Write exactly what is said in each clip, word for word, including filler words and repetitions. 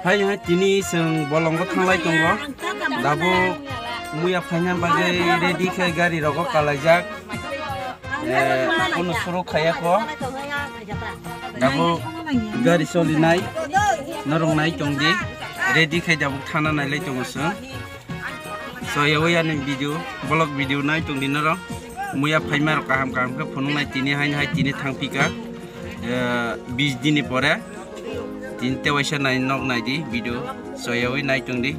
Hai hai tini chwng bolongo thanglai tongo. Dabo muya phaina bagwi ready khe gari rogo kalaijak. Eh, kono suru khaya kho. Dabo gari solinai norok nai tongdi. Ready khai dabo thana nailai tongo chwng. So yawi ani video, vlog video nai tongdi norok. Muya phaima rok kaham kaham khe phunuknai tini haino hai tini thangphika. Eh, bis dini pore. Tini tewaisa nai nok naidi video. So yawi nai tongdi.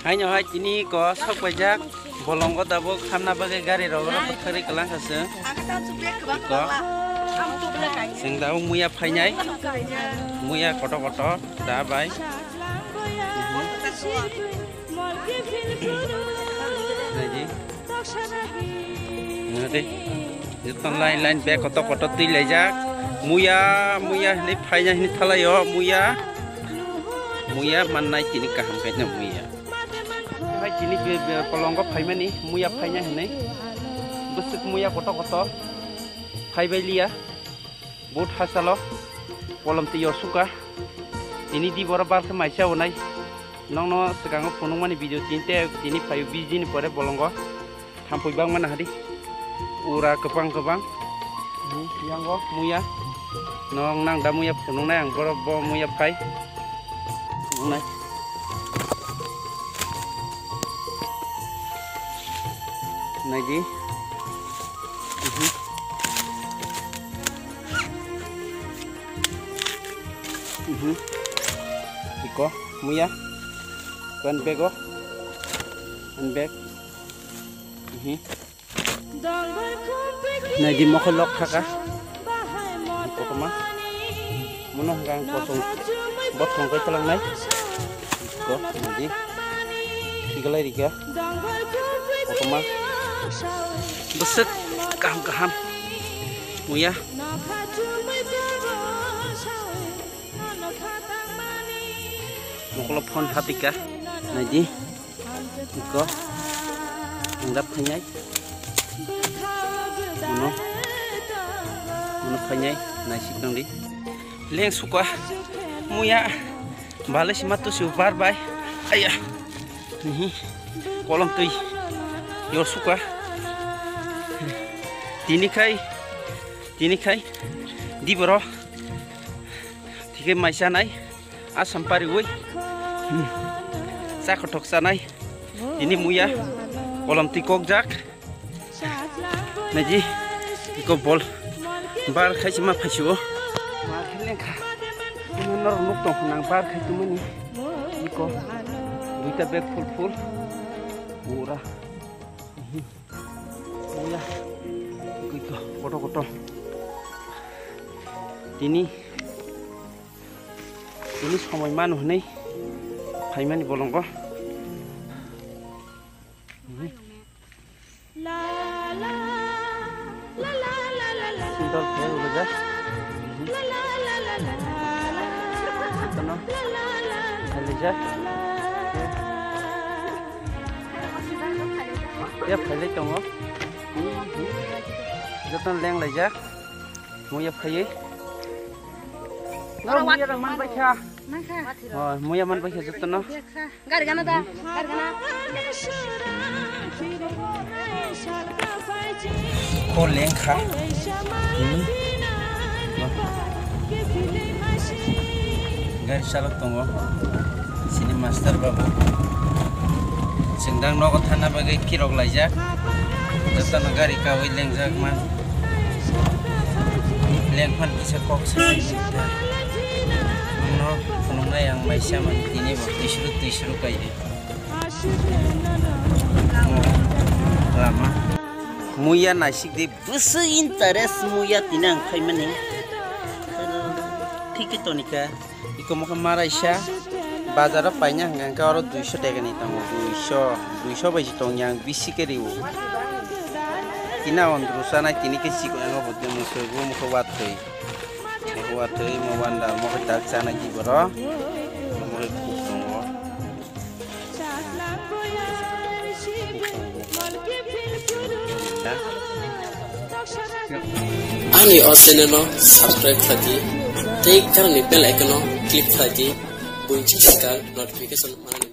Haino hai tini ko sok paijak. Bolongo tabuk khamna bagwi gari rok rok bwtharwi kwlang kha chwng. Ko. Chwng tabuk muya phainai. Muya kotor kotor da bai. Mhm. Naidi. Naidi. Joto line line bag kotor kotor twi laijak. Muya, muya hinwi phaina hinwi thalaio, muya. Muya mannai tini kaham khaino muya. Hai tini be, be, kolongo phaimani, muya phaina hinwi. Bwswk muya kotor kotor. Phaibai liya. Boat hachalo kolom twi yorsuka. Tini di boro bar khe maisa onai. Nokno swkango phunukmani video tini te tini phaio bis dini pore bolongo. Thampui bangmani hadi. Ura kwbang kwbang. Yango muya. Nong nang da muya phunuknai ang borok bo muya phai. Phunuknai. Naidi. Mhm. Mhm. Iko, muya. Kan bego. Kan beg. Mhm. Naidi mokol lok thaka. Kotorma. Mono hwnkha ang kosong bothong kai talangnai. Ko, naidi. Tigalai rika. Kotorma. Bwswk kaham kaham. Muya. Mokolo phone hatika. Naidi. Iko. Ang da phainai. Mono. Mono phainai. Naisik tongdi. Leng suka. Muya. Bale sima tusu bar bai. Aya. Hihi. Kolom twi. Yor suka. Tini khai. Tini khai. Di boro. Tike mai chanai. Asam pariwi. Hmm. Cha kothok chanai. Tini muya. Kolom twi kokjak. Naidi, iko bol. Bar khai se ma phaisio. Ma khe lengkha. Ino norok nuk tong nang bar khai tumani. Iko. Duita bag full full. Pura. Oya. Iko iko. Koto koto. Tini. Tini somoi manu hwnwi. Phaimani bolongo. Sindor khe ulujak. Kono. Khalijak. Ya phailai tongo. Jotono lenglaijak. Muya phaiwi. Norok muya rok man baikha. Mankha. Oh, muya man baikha jotono. Gari gana da. Gari gana. Ko lengkha. Hmm. Gari salok tongo. Sini master babu. Sengdang nogo thana bagwi kirok laijak. Jotono gari kawi lengjak man. Lengphan kisa kok sa. No phunuknai ang maisa man tini bo twisru twisru kai. Lama. Muya naisik di bwswk interest muya tini ang phaimani. Thik khe tonika. Iko mokhe maraisa. Bazaro paina hwnkha hwnkhe oro duiso teka ni tongo. Duiso. Duiso bai se tongya ang bisi khe riwo. Tini ang ondro chanai tini khe sikon ang bo tini musui bo mokhe wathwi. Mokhe wathwi mo wanda mokhe dak chanai di boro. Mokhe kuk tongo. Ani o channel no subscribe khlai di. Tei karangni bell icon-o click khlai di, buini saka notification manani.